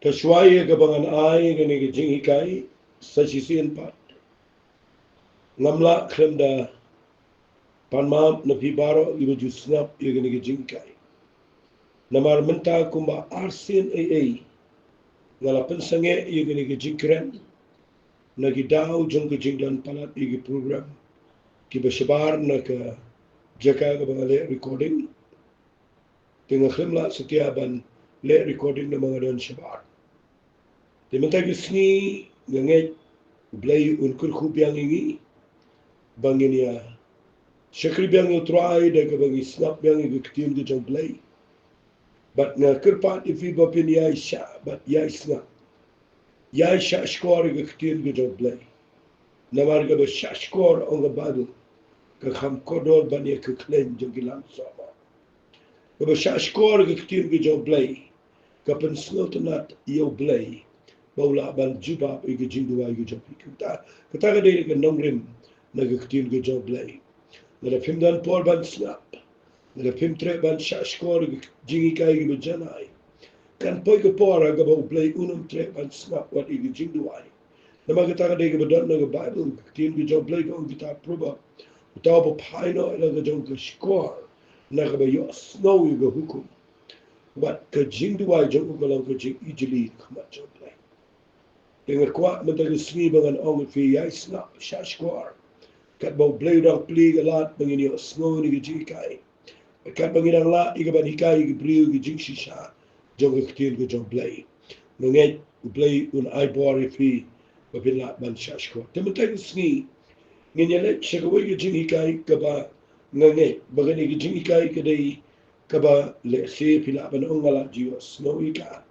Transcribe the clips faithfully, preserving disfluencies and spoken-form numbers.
Te shuwa ïa kaba ngan ai ïa kane ka jinghikai sa shisien pat, ngam lah khlem da pan map na phi baroh kiba ju sngap ïa kane ka jinghikai. Namar mynta kumba arsien ei ei nga la pynsangeh ïa kane ka jingkren na ki daw jong ka jingdon palat ïa ki program kiba shabar na ka jaka kaba nga leh recording. Te nga khlem lah satia ban leh recording namar nga don shabar. Te mynta ka sngi nga ngeit U Blei un kyrkhu biang ïa ngi ba ngin ïa shakri biang ïa U Trai da kaba ngi sngap biang ïa ka ktien ka jong U Blei. Bad nga kyrpad ïa phi ba phin ïai shah bad ïai sngap, ïai shah shkor ïa ka ktien ka jong U Blei. Namar kaba shah shkor, ong ka Baibl, ka kham kordor ban ïa ka khlaiñ jong ki lam sohmoh. Kaba shah shkor ka ktien ka jong U Blei ka pynsngewtynnat ïa U Blei ba u lah ban jubab ïa ka jingduwai ka jong phi. Kata, kata ka dei ka nongrim na ka ktien ka jong U Blei. Lada phim don por ban sngap, lada phim treh ban shah shkor ïa ka jinghikai kaba janai, kan poi ka por ha kaba U Blei un ym treh ban sngap wat ïa ka jingduwai. Namar kata ka dei kaba don na ka Baibl, ka ktien ka jong U Blei, ka ong kita Proverb, uta uba phai noh ïa la ka jong ka shkor na kaba ïohsngew ïa ka hukum, bad ka jingduwai jong u ka long ka jingijli ha khmat jong U Blei. Te nga kwah mynta ka sngi ba ngan ong ïa phi, ïai sngap, shah shkor, katba U Blei u dang plie ka lad ba ngin ïohsngew ïa ka jinghikai, katba ngi dang lah ïa ka ban hikai ïa ki briew ïa ka jingshisha jong ka ktien ka jong U Blei. Nga ngeit U Blei un ai bor ïa phi ba phin lah ban shah shkor. Te mynta ka sngi ngin ïa leit sha kawei ka jinghikai kaba nga ngeit ba kane ka jinghikai ka dei kaba lehse phi lah ban ong nga la ju ïohsngew ïa ka.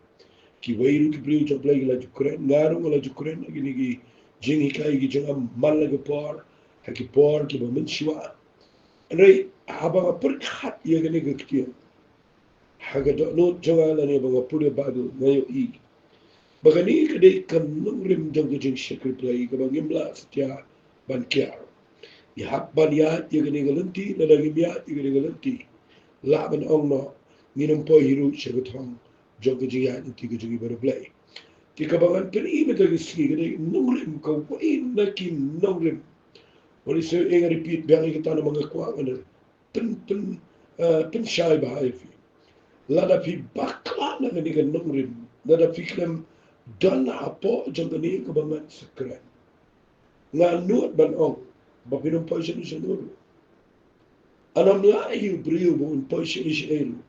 Kiwei ruh ki briew jong U Blei ki la ju kren, nga ruh nga la ju kren ha kine ki jinghikai ki jong nga man la ka por ha ki por kiba mynshuwa. Hynrei haba nga pyrkhat ïa kane ka ktien ha ka dohnud jong nga lane ba nga pule Baibl, nga ïohi ba kane ka dei ka nongrim jong ka jingshakri Blei kaba ngim lah satia ban kiar. Ngi hap ban ïaid ïa kane ka lynti, lada ngim ïaid ïa kane ka lynti, lah ban ong noh ngin ym poi hi ruh sha ka thong jong ka jingïaid lynti ka jong ngi bad U Blei. Te kaba ngan pyni mynta ka sngi ka dei nongrim, kawei na ki nongrim. Wat lehse nga repeat biang ïa kata namar nga kwah ngan pyn, pyn, eh, pynshai bha ïa phi. Lada phi bakla na kane ka nongrim, lada phi khlem don hapoh jong kane kaba ngan sa kren, nga nud ban ong ba phin ym poi shane shane ruh. Ym lah ïa u briew ba un poi shane shane ruh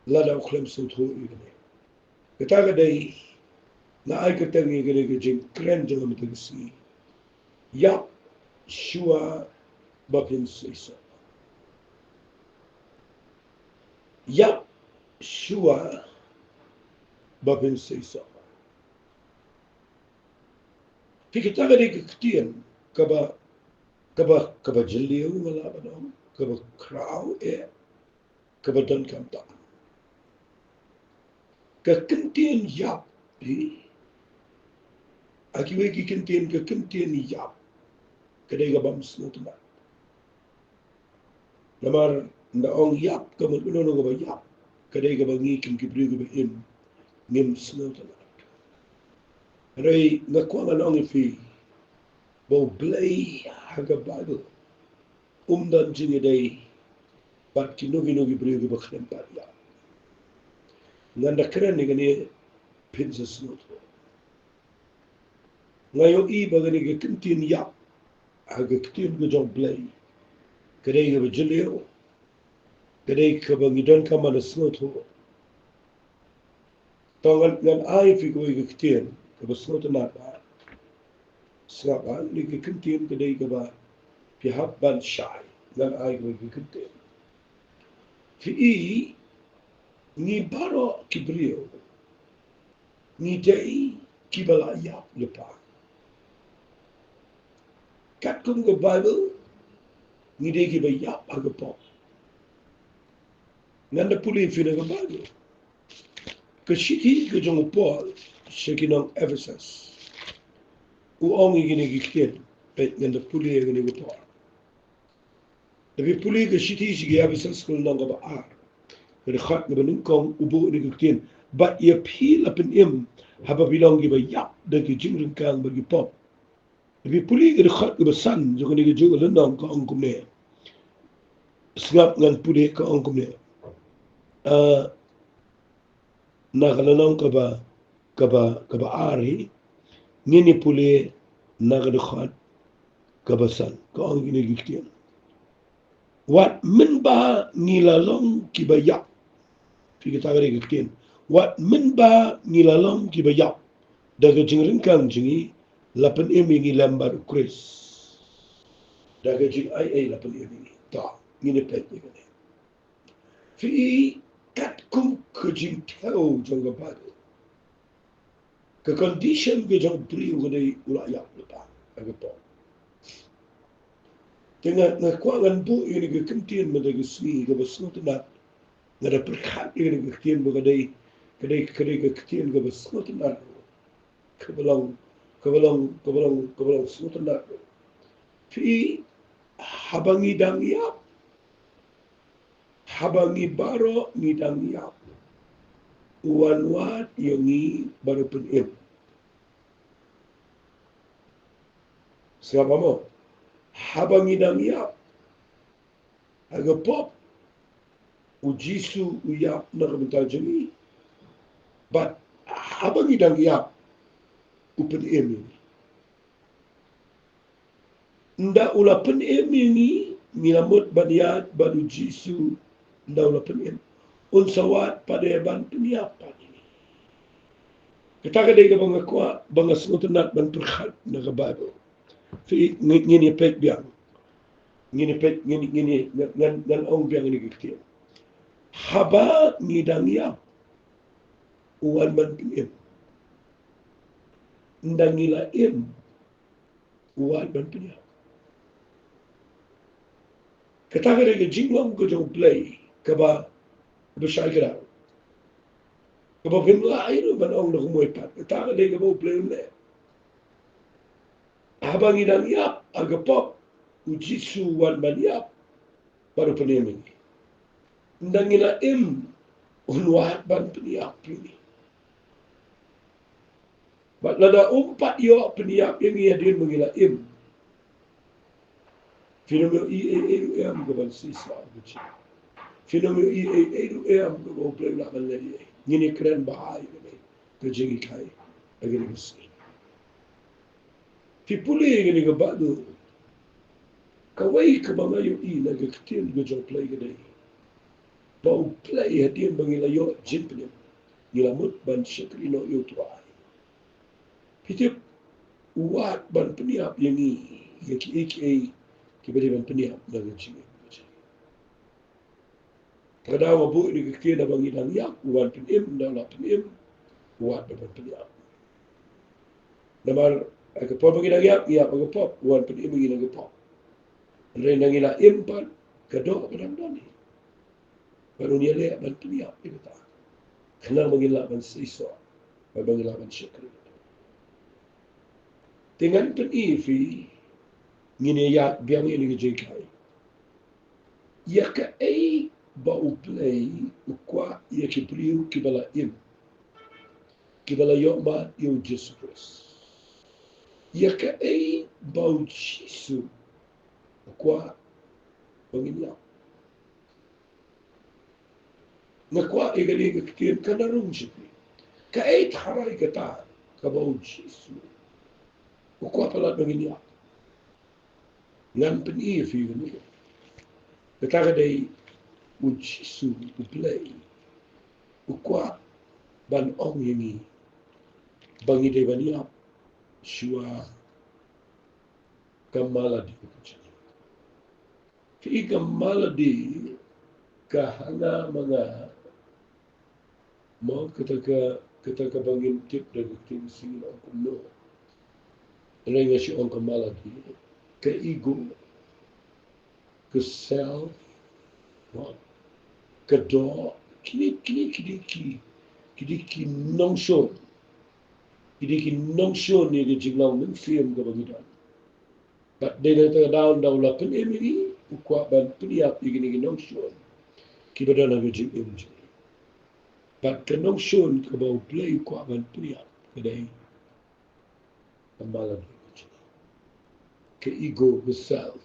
lada u khlem sngewthuh ïa kane. Kata ka dei, nga ai kyrteng ïa kane ka jingkren jong nga mynta ka sngi, ïap shuwa ba phin seisoh. Ïap shuwa ba phin seisoh. Phi, kata ka dei ka ktien kaba, kaba, kaba jylliew nga lah ban ong, kaba khraw eh, kaba donkam tam. Ka kyntien ïap, eh, ha kiwei ki kyntien ka kyntien ïap ka dei kaba ym sngewtynnat. Namar ynda ong ïap ka mut kano kano kaba ïap ka dei kaba ngi kum ki briew kiba im ngim sngewtynnat. Hynrei nga kwah ngan ong ïa phi ba U Blei ha ka Baibl um don jingïadei bad kino kino ki briew kiba khlem pat ïap. Ngan da kren ïa kane phin sa sngewthuh. Nga ïohi ba kane ka kyntien ïap ha ka ktien ka jong U Blei ka dei kaba jylliew, ka dei kaba ngi donkam ban da sngewthuh. To ngan, ngan ai phi kawei ka ktien kaba sngewtynnat bha. Sngap bha, kane ka kyntien ka dei kaba phi hap ban shai. Ngan ai kawei ka kyntien. Phi i, ngi baroh ki briew ngi dei kiba la ïap lypa. Katkum ka Baibl ngi dei kiba ïap ha ka pop. Ngan da pule ïa phi na ka Baibl. Ka shithi ka jong u Paul sha ki nong Ephesus, u ong ïa kine ki ktien. Peit, ngan da pule ïa kine ki por. Lada phi pule ka shithi sha ki Ephesus ka lynnong kaba ar, ka dkhot kaba nyngkong, u buh ïa kine ki ktien: Bad ïa phi la pynim, haba phi long kiba ïap da ki jingryngkang bad ki pop. Phi pule ka dkhot kaba san jong kane ka juh lynnong, ka ong kumne. Sngap ngan pule, ka ong kumne. Ah, na ka lynnong kaba, kaba, kaba ar hi, ngin ïa pule na ka dkhot kaba san, ka ong kine ki ktien. Wat mynba ngi la long kiba ïap. Phi, kata ka dei ka ktien. Wat mynba ngi la long kiba ïap da ka jingryngkang jong ngi, la pynim ïa ngi lem bad U Khrist da ka jingaiei, la pynim ïa ngi. To, ngin ïa peit ïa kane. Phi, katkum ka jingthew jong ka Baibl, ka condition ka jong u briew ka dei u la ïap lypa ha ka pop. Te nga, nga kwah ngan buh ïa kane ka kyntien mynta ka sngi kaba sngewtynnat. Nga da pyrkhat ïa kane ka ktien ba ka dei, ka dei, ka dei ka ktien kaba sngewtynnat. Kaba long, kaba long, kaba long, kaba long sngewtynnat. Phi, haba ngi dang ïap, haba ngi baroh ngi dang ïap, u wan wad ïa ngi bad u pynim. Sngap mo? Haba ngi dang ïap ha ka pop, U Jisu u ïap na ka bynta jong ngi. Bad haba ngi dang ïap, u pynim ïa ngi. Ynda u la pynim ïa ngi, ngi la mut ban ïaid bad U Jisu. Ynda u la pynim, un sa wad pat de ban pynïap pat ïa ngi. Kata ka dei kaba nga kwah ba nga sngewtynnat ban pyrkhat na ka Baibl. Phi, ngi, ngin ïa peit biang. Ngin ïa peit, ngin, ngin ïa, ngan, ngan, ngan ong biang ïa kane ka ktien. Haba ngi dang ïap, u wan ban pynim. Ynda ngi la im, u wan ban pynïap. Kata ka dei ka jinglong ka jong U Blei kaba, kaba shai kyrang, kaba phim lah ei ruh ban ong da kumwei pat. Kata ka dei kaba U Blei un leh. Haba ngi dang ïap ha ka pop, U Jisu u wan ban ïap bad u pynim ïa ngi. Ynda ngi la im, un wad ban pynïap ïa ngi. Bad lada um pat ïoh pynïap ïa ngi hadien ba ngi la im, phin ym ïohi ei ei ruh em kaba ban seisoh, ka jing. Phin ym ïohi ei ei ruh em kaba U Blei u lah ban leh ei ei. Ngin ïa kren bha ïa kane ka jinghikai ha kane ka sngi. Phi pule ïa kane ka Baibl, kawei kaba nga ïohi na ka ktien ka jong U Blei ka dei ba U Blei hadien ba ngi la ïoh jingpynim, ngi la mut ban shakri noh ïa U Trai. Phi tip, u wad ban pynïap ïa ngi ïa kiei kiei kiba dei ban pynïap na ka jingim. Ka daw ba buh ïa ka ktien, haba ngi dang ïap u wan pynim, ynda u la pynim u wad ban pynïap. Namar ha ka por ba ngi dang ïap, ngi ïap ha ka pop, u wan pynim ïa ngi na ka pop. Hynrei ynda ngi la im pat, ka doh ba dang don hi. Bad un ïaleh ban pynïap ïa kata, khnang ba ngin lah ban seisoh, bad ba ngin lah ban shakri. Te ngan pyni ïa phi, ngin ïa ïaid biang ïa kane ka jinghikai. Ïa kaei ba U Blei u kwah ïa ki briew kiba la im, kiba la ïoh mad ïa U Jisu Khrist? Ïa kaei ba U Jisu u kwah ba ngin ïap? Nga kwah ïa kane ka ktien kan da rung sha phi. Kaei tharai kata kaba U Jisu u kwah palat ba ngin ïap? Ngan pyni ïa phi kane. Kata ka dei, U Jisu, U Blei u kwah ban ong ïa ngi ba ngi dei ban ïap shuwa ka maladi ka jong ngi. Phi, ka maladi ka ha nga ma nga, mo, kata ka, kata kaba ngim tip da ka ktien Khasi ngi ong kumno. Hynrei nga shu ong ka maladi, ka ego, ka self, mo, ka doh, kine, kine, kine ki, kine ki nongshun, kine ki nongshun ïa ka jinglong mynsiem kaba ngi don. Bad dei na kata ka daw, ynda u la pynim ïa ngi, u kwah ban pynïap ïa kine ki nongshun kiba don ha ka jingim jong ngi. Bad ka nongshun kaba U Blei u kwah ban pynïap ka dei ka malade, ka ego, ka self.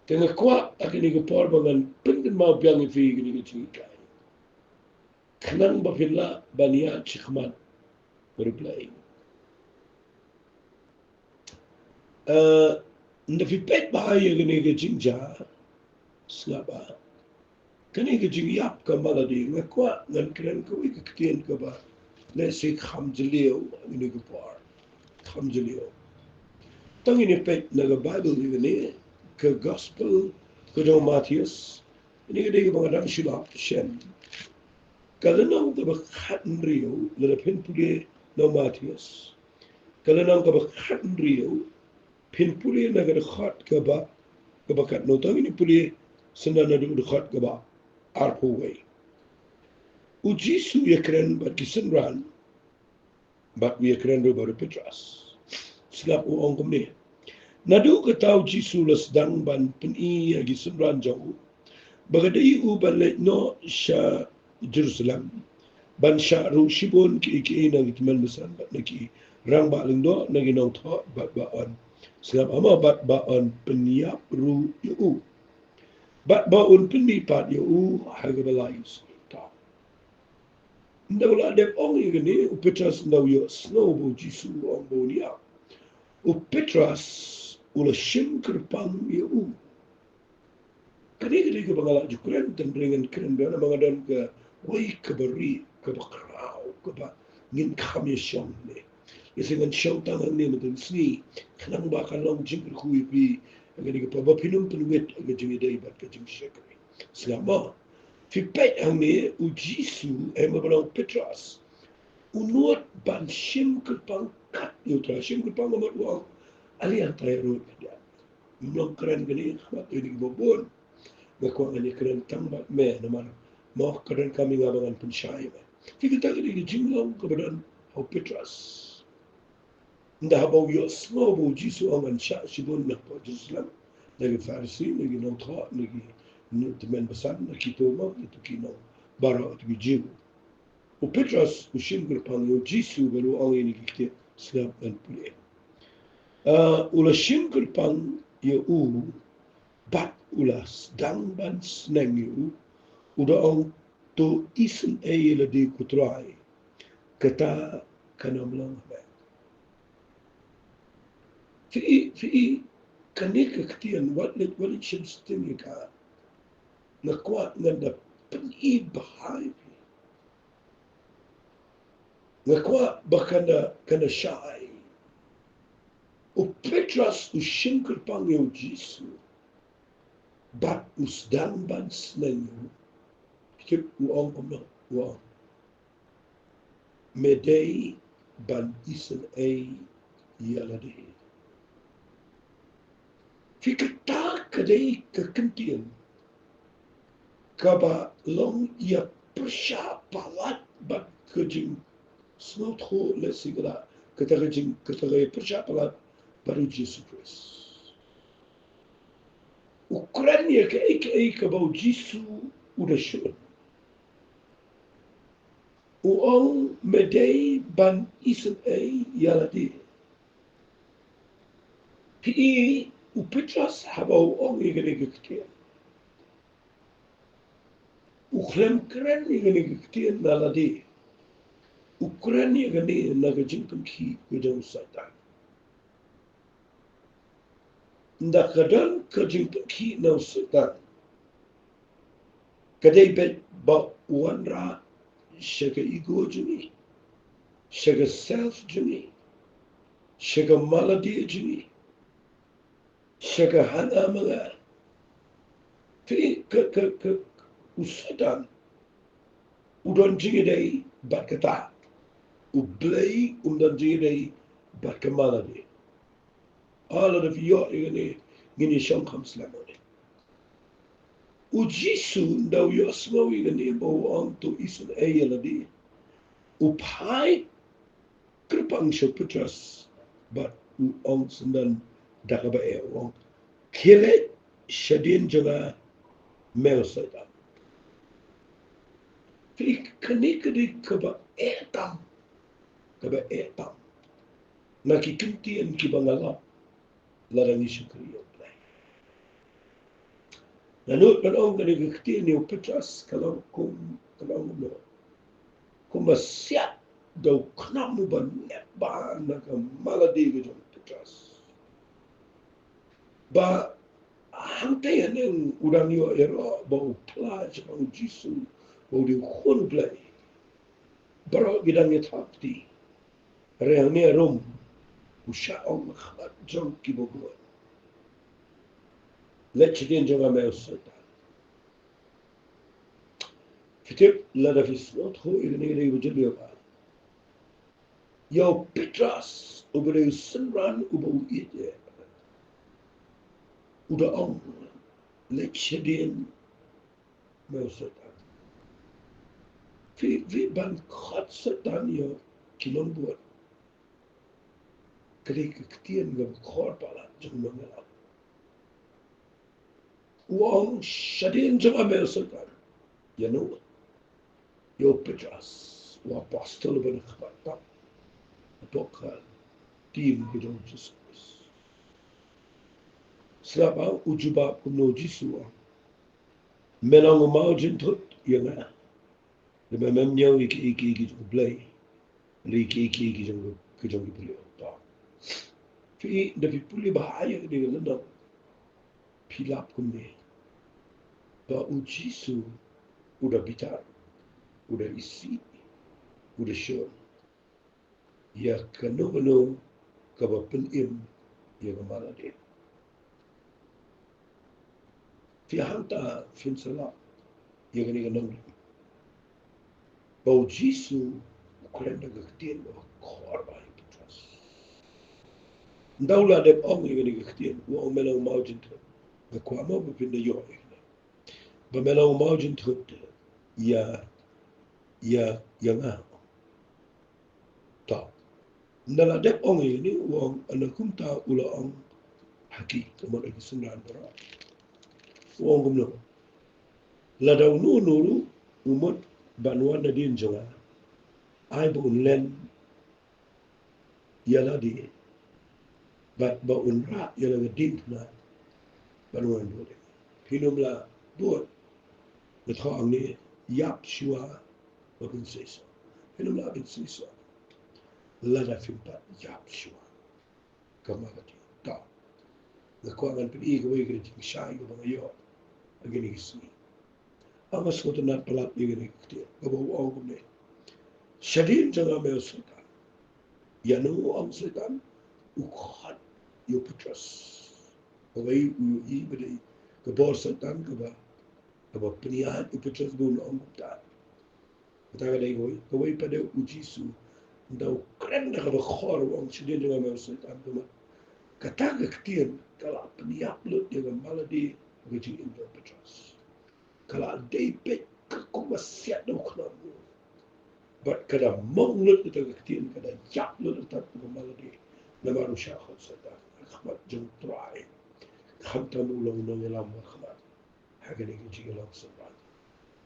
Te nga kwah ha kane ka por ba ngan pynkynmaw biang ïa phi kane ka jinghikai, khnang ba phin lah ban ïaid shakhmat bad U Blei. Eh, ynda phi peit bha ïa kane ka jingjia, sngap bha. Kane ka jingïap ka malade, nga kwah ngan kren kawei ka ktien kaba lehse kham jylliew ha kane ka por. Kham jylliew. Tang ngin ïa peit na ka Baibl ïa kane, ka Gospel ka jong u Mathaios. Kane ka dei kaba nga dang shu lap shen. Ka lynnong kaba khathynriew, lada phin pule na u Mathaios. Ka lynnong kaba khathynriew, phin pule na ka dkhot kaba, kaba katno, tang ngin pule shen naduh dkhot kaba arphew wei. U Jisu u ïakren bad ki synran, bad u ïakren ruh bad u Petros. Sngap, u ong kumne. Naduh kata u Jisu u la sdang ban pyni ïa ki synran jong u ba ka dei u ban leit noh sha Jerusalem, ban shah ruh shibun kiei kiei na ki tymmen basan bad na ki rangbah lyngdoh, na ki nongthoh, bad ba yn, sngap, haba, bad ba yn pynïap ruh ïa u, bad ba un pynmihpat ïa u ha kaba lai sngi. Ynda u la dep ong ïa kane, u Petros, ynda u ïohsngew ba u Jisu u ong ba un ïap, u Petros u la shim kyrpang ïa u. Kane ka dei kaba nga la ju kren, tang ba ngan kren biang namar nga don kawei kaba ri, kaba khraw, kaba ngin kham ïa shong ne. Lehse ngan shong tang hangne mynta ka sngi, khnang ba kan long jingkyrkhu ïa phi ha kane ka por, ba phin ym pynwit ha ka jingïadei bad ka jingshakri. Sngap mo. Phi peit hangne, u Jisu, eh, em, ba long Petros, u nud ban shim kyrpang kat ïa u Trai, shim kyrpang, ka mut u ong, ale hangtai ruh khyndiat. Ym long kren kane ha khmat ïa ki babun. Nga kwah ngan ïakren tang bad me namar mo ka donkam ïa nga ba ngan pynshai ïa me. Te kata ka dei ka jinglong kaba don ha u Petros. Ynda haba u ïohsngew ba u Jisu u ong ngan shah shibun na hapoh Jerusalem, na ki Pharisi, na ki nongthoh, na ki tymmen basan, na kito mo, kito ki nong baroh, kito ki Jiw. U Petros u shim kyrpang ïa u Jisu bad u ong ïa kine ki ktien, sngap ngan pule. Ah, u la shim kyrpang ïa u, bad u la sdang ban sneng ïa u, u da ong, to isynei ïa lade ko Trai, kata kan ym long ha me. Phi i, phi i, kane ka ktien, wat leit, wat leit shim sting ïa ka. Nga kwah ngan da pyni bha ïa phi. Nga kwah ba kan da, kan da shai. U Petros u shim kyrpang ïa u Jisu, bad u sdang ban sneng ïa u. Tip u ong kumno, u ong, me dei ban isynei ïa lade. Phi, kata ka dei ka kyntien kaba long ïa pyrshah palat bad ka jingsngewthuh, lehse ka la, kata ka jing, kata ka ïa pyrshah palat bad u Jisu Khrist. U kren ïa kaei kaei kaba u Jisu u da shun. U ong me dei ban isynei ïa lade. Phi i, u Petros haba u ong ïa kane ka ktien, u khlem kren ïa kane ka ktien na lade. U kren ïa kane na ka jingpynkhih ka jong u Soitan. Ynda ka don ka jingpynkhih na u Soitan, ka dei beit ba u wanrah sha ka ego jong ngi, sha ka self jong ngi, sha ka malade jong ngi, sha ka hana manga. Te ka, ka, ka, u Soitan u don jingïadei bad kata. U Blei um don jingïadei bad ka malade. Ah, lada phi ïoh ïa kane, ngin ïa shong kham slem hangne. U Jisu ynda u ïohsngew ïa kane ba u ong to isynei ïa lade, u phai kyrpang sha u Petros bad u ong syndon da kaba eh, u ong, khie leit shadien jong nga, me u Soitan. Kane ka dei kaba eh tam, kaba eh tam na ki ktien kiba nga lap lada ngi shakri ïa U Blei. Naduh ban ong kane ka ktien ïa u Petros ka long kum, ka long kumno? Kumba siat da u khnam uba nep bha na ka malade ka jong u Petros. Ba hangta haneng u dang ïoh ïaroh ba u phla shaphang u Jisu ba u dei u Khun u Blei. Baroh ki dang ïa thap kti. Hynrei hangne ruh u shah ong ha khmat jong kiba bun, leit shadien jong nga me u Soitan. Phi tip, lada phi sngewthuh ïa kane ka dei ba jylliew bha. Ïa u Petros uba dei u synran uba u ïeit eh, u da ong, leit shadien me u Soitan. Phi, phi ban khot Soitan ïa ki nongbud. Ka dei ka ktien kaba khor palat jong u nongïalam. U ong shadien jong nga me u Soitan. Ïa no? Ïa u Petros, u apostol uba na khmat tam hapoh ka team ka jong u Jisu Khrist. Sngap ba u jubab kumno u Jisu, u ong, me long u maw jynthut ïa nga. Lada mem ñiew ïa kiei kiei ki jong U Blei, lada ïa kiei kiei ki jong, ki jong ki briew. Phi, da phi pule bha ïa kane ka lynnong, phi lap kumne ba u Jisu u da bitar, u da isih, u da shun ïa kano kano kaba pynim ïa ka malade. Phi, hangta phin sa lap ïa kane ka nongrim ba u Jisu u kren da ka ktien ba khor bha ïa u Petros. Ynda u la dep ong ïa kane ka ktien, u ong me long u maw jynthut. Nga kwah mo ba phin da ïoh ïa kane. Ba me long u maw jynthut ïa, ïa, ïa nga. To, ynda la dep ong ïa kane, u ong, ynda kumta u la ong ha ki, ka mut ha ki synran baroh, u ong kumno? Lada uno uno ruh u mut ban wan nadien jong nga, ai ba un len ïa lade bad ba un rah ïa la ka diengphna ban wan bud. Phin ym lah bud. Nga thoh hangne, ïap shuwa ba phin seisoh. Phin ym lah ban seisoh lada phim pat ïap shuwa. Ka mut ka dei. To, nga kwah ngan pyni kawei ka jingshai kaba nga ïoh ha kine ki sngi. Nga sngewtynnat palat ïa kane ka ktien kaba u ong kumne, shadien jong nga me u Soitan. Ïa no u ong Soitan? U khot ïa u Petros. Kawei u ïohi ba dei ka bor Soitan kaba, kaba pynïaid ïa u Petros ba un ong kumta. Kata ka dei kawei, kawei pat dei u Jisu. Ynda u kren da kaba khor u ong shadien jong nga me u Soitan, ka mut kata ka ktien ka la pynïap lut ïa ka malade ka jingim jong u Petros. Ka la dei peit ka kumba siat da u khnam. Bad ka da mong lut kata ka ktien, ka da ïap lut kata ka malade. Namar u shah khot Soitan ha khmat jong u Trai. Khamtam u long u nongïalam ha khmat ha kane ka jingïalang synran.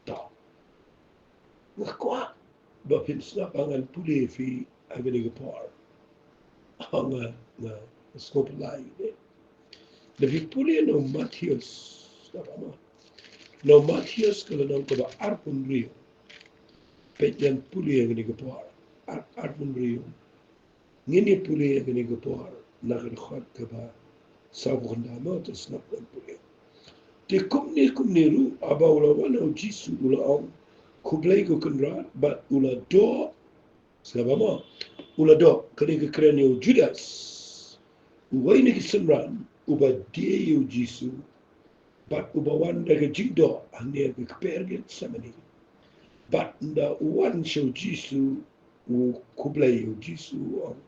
To, nga kwah ba phin sngap ba ngan pule ïa phi ha kane ka por. Ha, nga, nga sngewphylla ïa kane. Da phi pule na u Mathaios, sngap ba mo, na u Mathaios ka lynnong kaba arphew hynriew. Peit, ngan pule ha kane ka por. Ar, arphew hynriew. Ngin ïa pule ha kane ka por na ka dkhot kaba sawphew khyndai mo, to sngap ngan pule. Te kumne kumne ruh haba u la wan ha u Jisu u la ong, khublei ko Kynrad, bad u la doh. Sngap ba mo, u la doh, kane ka kren ïa u Judas, uwei na ki synran uba die ïa u Jisu, bad uba wan da ka jingdoh hangne ha ka kper Gethsemane. Bad ynda u wan sha u Jisu, u khublei ïa u Jisu, u ong,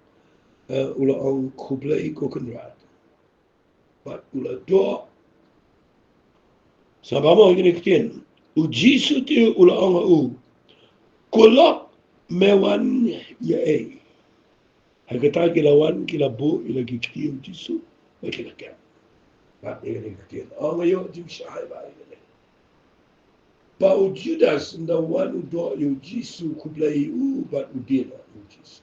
eh, u la ong, khublei ko Kynrad. Bad u la doh. Sngap ba mo ïa kine ki ktien. U Jisu te u la ong ha u, ko lok, me wan ïa ei? Ha kata ki la wan, ki la buh ïa la ki kti ïa u Jisu bad ki la kem. Bad ïa kine ki ktien, ong, ïoh jingshai bha ïa kine. Ba u Judas ynda wan u doh ïa u Jisu, khublei ïa u bad u die noh ïa u Jisu.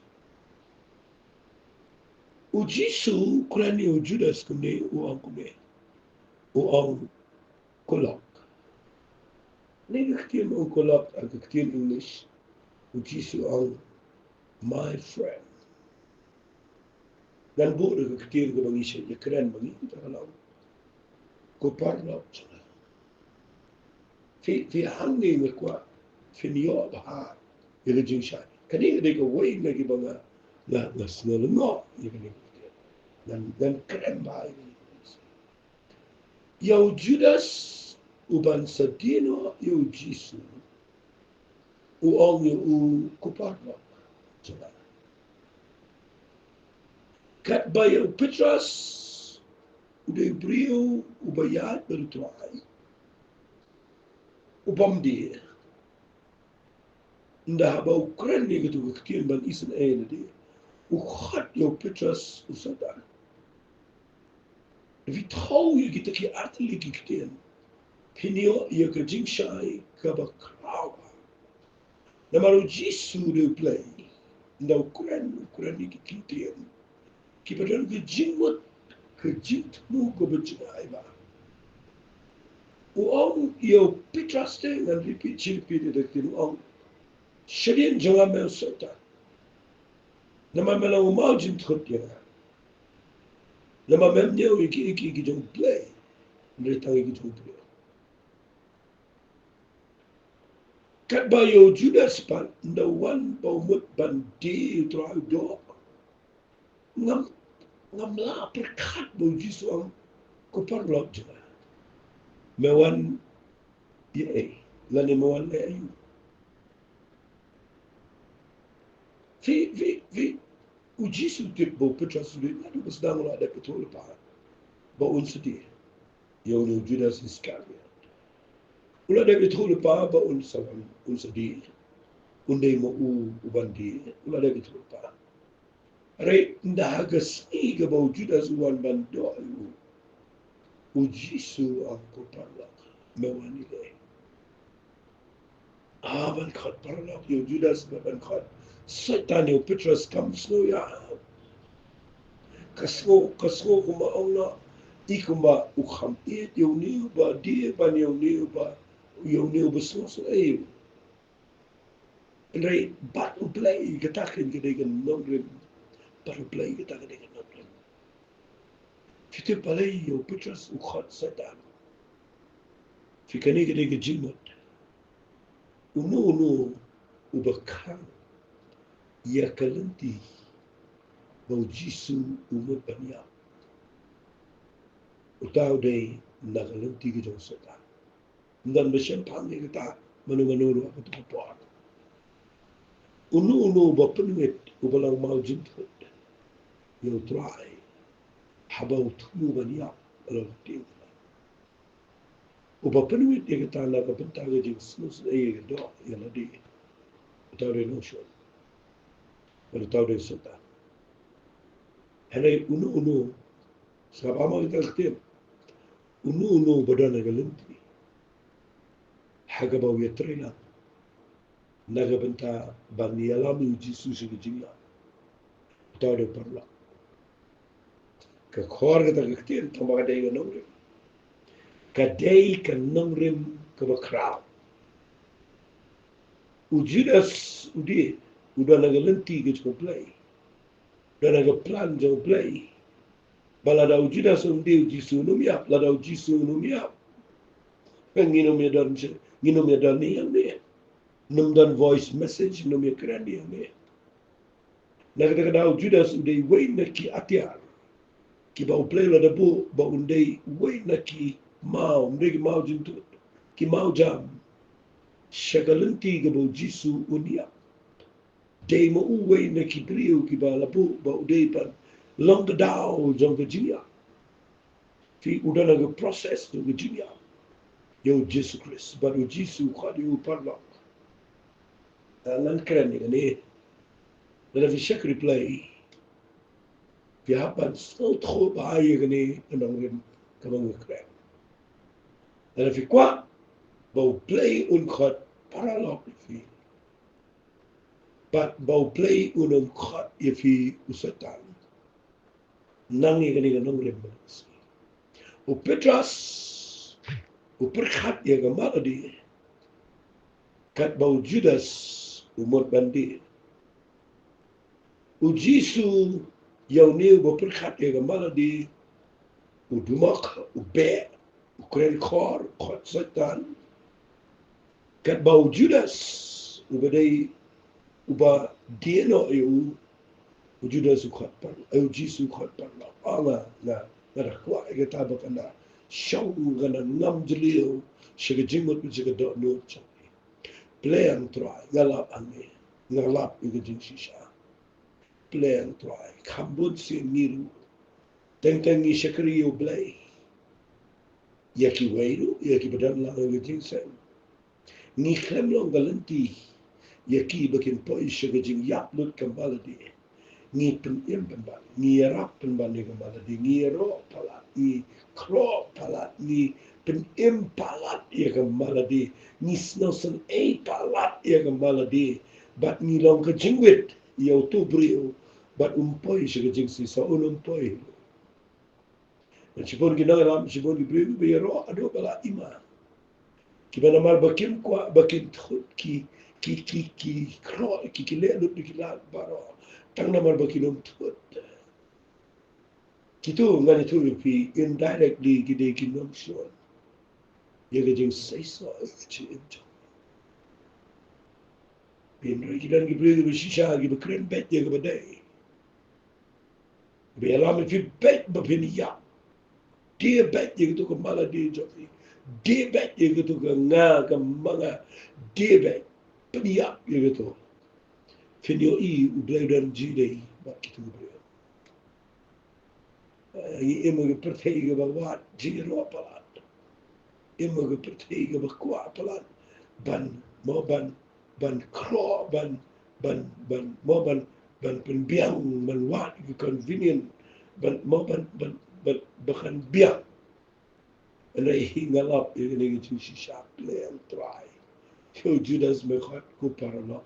U Jisu u kren ïa u Judas kumne, u ong kumne. U ong, "Kulok." Ne ka ktien u ong kulok, ha ka ktien English, u Jisu u ong, "My friend." Ngan buh da ka ktien kaba ngi shait ïakren ba ngi, kata ka long, "Ko paralok jong nga." Phi, phi hangne nga kwah phin ïoh bha ïa ka jingshai. Kane ka dei kawei na kiba nga, nga, nga sngew lyngngoh ïa kane ka ktien. Ngan, ngan kren bha ïa kane ka ktien. Ïa u Judas uban sa die noh ïa u Jisu, u ong ïa u, "Ko paralok jong nga." Katba ïa u Petros, u dei u briew uba ïaid bad u Trai, u bym die. Ynda haba u kren ïa katu ka ktien ban isynei lade, u khot ïa u Petros u Soitan. Phi thew ïa kita ki artylli ki ktien, phin ïoh ïa ka jingshai kaba khraw. Namar u Jisu u dei U Blei, ynda u kren, u kren ïa ki ktien kiba don ka jingmut, ka jingthmu kaba jingai bha. U ong ïa u Petros te, ngan repeat, shi repeat ïa ka ktien, u ong, "Shadien jong nga me u Soitan. Namar me long u maw jingthut ïa nga. Namar mem ñiew ïa ki, ïa ki, ïa ki jong U Blei, hynrei tang ïa ki jong u briew." Katba ïa u Judas pat, ynda u wan ba u mut ban die ïa u Trai, u doh. Ngam, ngam lah pyrkhat ba u Jisu u ong, "Ko paralok jong nga." Me wan ïa ei, lane me wan ïa ei? Phi, phi, phi, u Jisu u tip ba u Petros u dei, naduh ba sdang u la dep ïathuh lypa ba un sa die ïa une u Judas Iskariot. U la dep ïathuh lypa ba un sa, un sa die. Un dei ma u uban die. U la dep ïathuh lypa. Hynrei ynda ha ka sngi kaba u Judas u wan ban doh ïa u, u Jisu u ong, "Ko paralok, me wan ïa ei?" Ah, ban khot paralok ïa u Judas, ban khot Soitan ïa u Petros kam sngew ïa. Ka sngew, ka sngew kumba ong noh, i kumba u kham ïeit ïa une uba die, ban ïa une uba, ïa une uba sngewsynei. Hynrei bad U Blei kata ka dei ka nongrim. Bad U Blei kata ka dei ka nongrim. Phi tip balei ïa u Petros u khot Soitan? Phi, kane ka dei ka jingmut. Uno uno uba khang ïa ka lynti ba u Jisu u mut ban ïap, uta u dei na ka lynti ka jong u Soitan. Ym don ba shemphang ïa kata mano mano ruh ha kato ka por. Uno uno uba pynwit, uba long maw jingthut ïa u Trai, haba u thmu ban ïap ha la ka tieng, uba pynwit ïa kata na ka bynta ka jingsngewsynei ïa ka doh ïa lade, uta u dei nongshun, bad uta u dei Soitan. Hynrei uno uno, sngap ha mo kita ka ktien, uno uno uba don ha ka lynti ha kaba u ïatreilang na ka bynta ban ïalam ïa u Jisu sha ka jingïap, uta u dei u paralok. Ka khor kata ka ktien tang ba ka dei ka nongrim. Ka dei ka nongrim kaba khraw. U Judas u dei, u don ha ka lynti ka jong U Blei, don ha ka plan jong U Blei. Ba lada u Judas um die, u Jisu un ym ïap, lada u Jisu un ym ïap, ngin ym ïadon, ngin ym ïadon ne ïa ne. Ngin ym don voice message, ngin ym ïakren ne ïa ne. Na kata ka daw u Judas u dei uwei na ki atiar kiba U Blei u la da buh ba un dei uwei na ki maw, un dei ki maw jingtut, ki maw jam sha ka lynti kaba u Jisu un ïap. Dei ma u uwei na ki briew kiba la buh ba u dei ban long ka daw jong ka jingïap. Phi, u don ha ka process jong ka jingïap ïa u Jisu Khrist, bad u Jisu u khot ïa u paralok. Ah, ngan kren ïa kane. Lada phi check replay, phi hap ban sngewthuh bha ïa kane ka nongrim kaba nga kren. Lada phi kwah ba U Blei un khot paralok ïa phi. Bad ba U Blei un ym khot ïa phi u Soitan. Nang ïa kane ka nongrim. U Petros u pyrkhat ïa ka maladi, katba u Judas u mut ban die. U Jisu ïa une uba pyrkhat ïa ka maladi, u dumok, u beh, u kren khor, u khot Soitan. Katba u Judas uba dei uba die noh ïa u, u Judas u khot par, eh, u Jisu u khot paralok. Ah, nga, nga, nga da kwah ïa kata ba kan da shong, kan da ngam jylliew sha ka jingmut bad sha ka dohnud jong ngi. Pleng Trai, nga lap hangne, nga lap ïa ka jingshisha. Pleng Trai, kham bun sien ngi ruh, teng teng ngi shakri ïa U Blei. Ïa kiwei ruh, ïa kiba don lang ha ka jingseng, ngi khlem long ka lynti ïa ki ba kin poi sha ka jingïap lut ka maladi. Ngi pynim pynban, ngi ïarap pynban ïa ka maladi, ngi ïaroh palat, ngi khroh palat, ngi pynim palat ïa ka maladi, ngi sngewsynei palat ïa ka maladi. Bad ngi long ka jingwit ïa uto u briew, bad um poi sha ka jingshisha, un ym poi. Bad shibun ki nongïalam, shibun ki briew kiba ïaroh haduh ba la ima, kiba namar ba kim kwah, ba kim thut, ki, ki, ki, ki khroh, ki, ki leh lut da ki lad baroh, tang namar ba kin ym thut. Kito, ngan ïathuh ïa phi, indirectly ki dei ki nongshun ïa ka jingseisoh, ïa ka jingim jong. Hynrei ki don ki briew kiba shisha, kiba kren beit ïa kaba dei. Ba ïalam ïa phi beit ba phin ïap. Die beit ïa kato ka maladi jong phi. Die beit ïa kato ka nga ka ma nga. Die beit. Pynïap ïa kato. Phin ïohi U Blei u don jingïadei bad kito ki briew. Eh, ngi im ha ka pyrthei kaba wad jingïaroh palat. Im ha ka pyrthei kaba kwah palat ban, mo, ban, ban khroh, ban, ban, ban, mo, ban, ban pynbiang, ban wad ka convenient, ban, mo, ban, ban, ban, ba kan biang. Hynrei nga lap ïa kane ka jingshisha, Pleng Trai. Ïa u Judas me khot u paralok,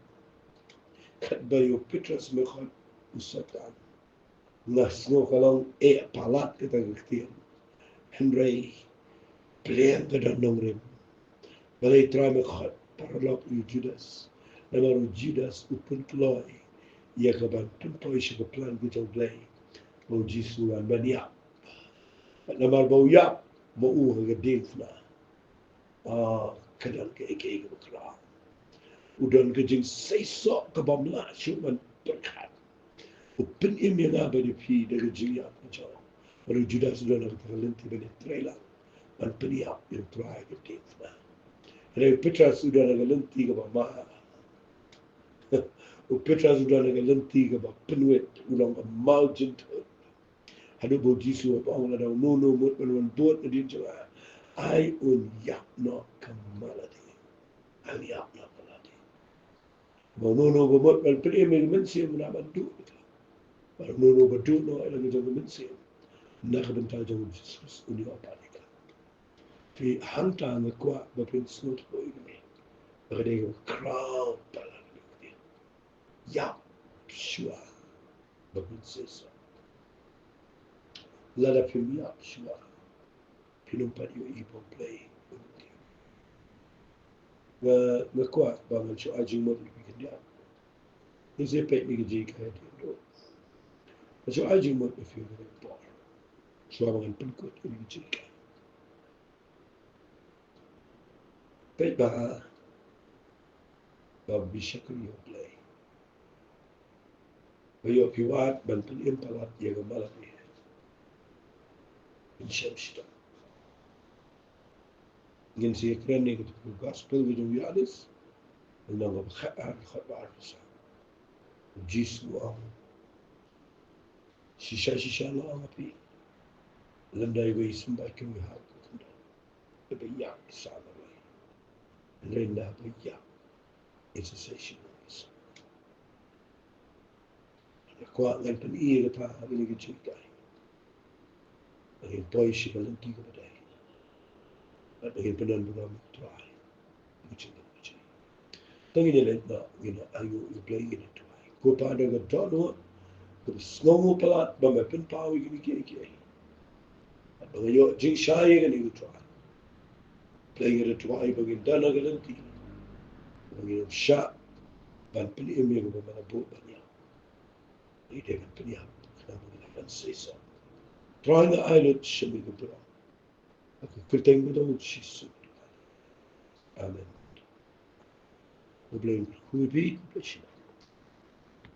katba ïa u Petros me khot u Soitan. Nga sngew ka long eh palat kata ka ktien. Hynrei Pleng ka don nongrim. Balei Trai me khot paralok ïa u Judas? Namar u Judas u pynkloi ïa ka ban pynpoi sha ka plan ka jong U Blei ba u Jisu un wan ban ïap. Namar ba u ïap, ba u ha ka diengphna. Ah, ka don kaei kaei kaba khraw. U don ka jingseisoh kaba ym lah shuh ban pyrkhat. U pynim ïa nga bad ïa phi da ka jingïap ka jong u. Bad u Judas u don ha kata ka lynti ban ïatrei lang ban pynïap ïa u Trai ha ka diengphna. Hynrei u Petros u don ha ka lynti kaba ma. U Petros u don ha ka lynti kaba pynwit, u long ka maw jynthut. Haduh ba u Jisu u ong, lada uno uno u mut ban wan bud nadien jong nga, ai un ïap noh ka maladi. Ai un ïap noh ka maladi. Ba uno uno uba mut ban pynim ïa ka mynsiem, un hap ban duh ïa ka. Bad uno uno uba duh noh ïa la ka jong ka mynsiem, na ka bynta jong u Jisu Khrist, un ïoh pat ïa ka. Te hangta nga kwah ba phin sngewthuh ïa kane, ba ka dei kaba khraw palat kane. Ïap shuwa ba phin seisoh. Lada phim ïap shuwa, phin ym pat ïohi ba U Blei u nongrim. Nga, nga kwah ba ngan shu ai jingmut ïa phi khyndiat. Ngin sa peit ïa ka jinghikai hadien duh. Ngan shu ai jingmut ïa phi kane ka por shuwa ba ngan pynkut ïa ka jinghikai. Peit ba, ba phi shakri ïa U Blei. Ba ïoh phi wad ban pynim palat ïa ka maladi. Phin shem shitom. Ngin sa ïakren ïa ka gospel ka jong u Ïoannis, lynnong kaba khatar, dkhot ba arphew saw. U Jisu u ong, shisha shisha nga ong ha phi, lymda iwei i symbai kynmaw ha ka khyndai, iba ïap sa marwei. Hynrei ynda ba ïap, it's a session. Nga kwah ngan pyni ïa kata ha kane ka jinghikai. Ba ngin poi sha ka lynti kaba dei. Bad ba ngin pyndon burom ïa U Trai. u jingdon u jingeh. Tang ngin ïa leit noh, ngin ïa ainguh ïa U Blei, ngin ïa duwai. Ko Pa, da ka dohnud, kaba sngewnguh palat ba me pynpaw ïa kine kiei kiei. Bad ba nga ïoh jingshai ïa kane, ko Trai. Blei, nga duwai ba ngin don ha ka lynti ba ngin ym shah ban pynim ïa kaba me la buh ban ïap. Ngi dei ban pynïap khnang ba ngin ïa ban seisoh. Trai, nga ai lut sha me ka burom ha ka kyrteng kaba u Jisu. Amen. U Blei un kyrkhu ïa phi, U Blei un